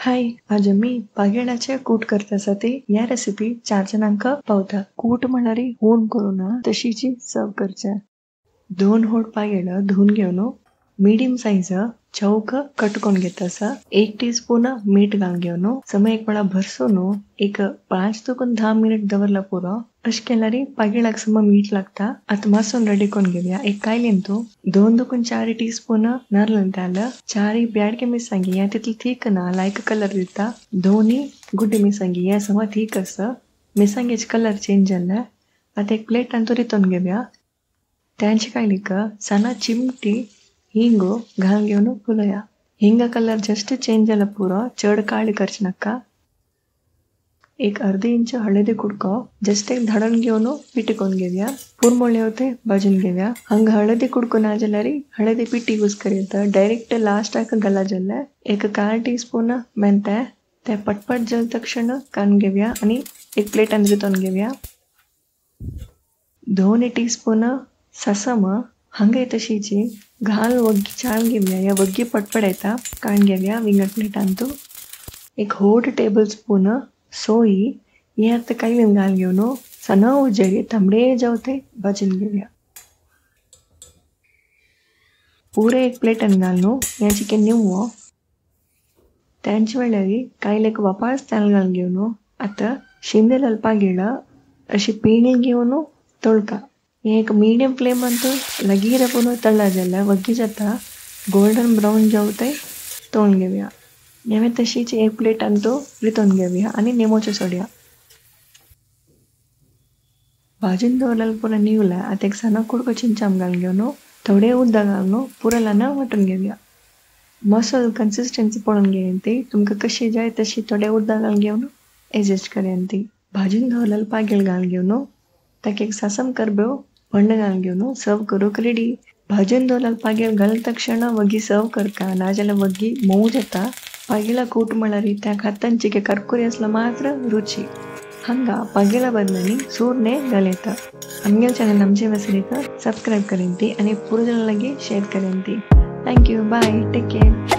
हाय, आज आमी पागेळाचे कूट करता आसा ती ह्या रेसिपी 4 जणांक पावता। कूट म्हळ्यार हून करूना तशीची सर्व करचे। 2 होड पागेळ धुवन घेवन मीडियम साइज चौक कट करून घेता आसा। 1 टीस्पून मीठ घालून घेवन समय एक वेळा भरसून एक 5 ते 10 मिनिट दवरला पुरो। अशें केल्यार पागेळाक सम मीठ लागता। आतां मसालो रेडी करून घेवया। एक कायलेंतू 2 ते 4 टीस्पून नारळ तेल, 4 ब्याडके मिरसांगी ह्या तितली थीक ना लायक कलर दिता, 2 गुड्डी मिरसांगी ह्या सम थीक आसा। मिरसांगेचे कलर चेंज जाल्ले। आतां एक प्लेटान रितोवन घेवया। त्यांचे कायलीक सणा चिमटी हिंगो घालून घेवन फुलया। हिंगा कलर जस्ट चेंज जाला पुरो, चड काळी करचे नाका। एक अर्धे इंच हळदी कुडको जस्ट एक धाडून घेवन पिठी करून घेवया। पुरमोळे होते भाजून घेवया। हंग हळदी कुडको ना जाल्यार हळदी पिठी यूज करूं, डायरेक्ट लास्टाक घाला जाल्यार। एक 1/4 टीस्पून मेंते ते पटपट जल तक्षण काडून घेवया आनी एक प्लेटान रितोवन घेवया। 2 टीस्पून ससम हंगे तशीची घाल वग्गी चाळून घेवया। या वग्गी पटपट येता काडून घेवया विंगड प्लेटांतू। एक 1 टेबल स्पून सोई हे आतां कायलीन घालून घेवन सण उजेर तांबडे जावते भाजून घेवया। पुरे एक प्लेटान घालून हें चिकन निवो। त्यांचे वेळार कायलेक वापास तेल घालून घेवन आतां शिंदेलेले पागेळ अशी पिणी घेवन तळका। हे एक मीडियम फ्लेमांत लगीर रावन तळ्ळा जाल्यार वग्गी जाता। गोल्डन ब्रावन जावते तळून घेवया। हें तशीच एक प्लेटांत रितोवन घेवया आनी नेमोचें सोडया। भाजून दवरलेलें पुरो निवला। आतां एक सणो कुडको चिंचाम घालून घेवन थोडें उदक घालून पुरो ल्हान वांटून घेवया। मसालो कन्सिस्टन्सी पळोवन घेया ती, तुमकां कशी जाय तशी थोडें उदक घालून घेवन एडजस्ट करया ती। भाजून दवरलेलें पागेळ घालून घेवन ताका एक सासम करबेव भंड घालून घेवन सर्व करूंक रेडी। भाजून दवरलेलें पागेळ घालून तक्षण वग्गी सर्व करका, नाजाल्यार वग्गी मोव जाता। पागेळा कूट म्हळ्यार त्या खातान चिके करकुरी आसलो मात्र रुची। हांगा पागेळा बदलांनी सूरने घालयता। आमगेले चॅनल आमचे वसरीक सबस्क्रायब करेन ती आनी पुरो जाणां लागीं शेअर करेन ती। Thank you, bye, take care.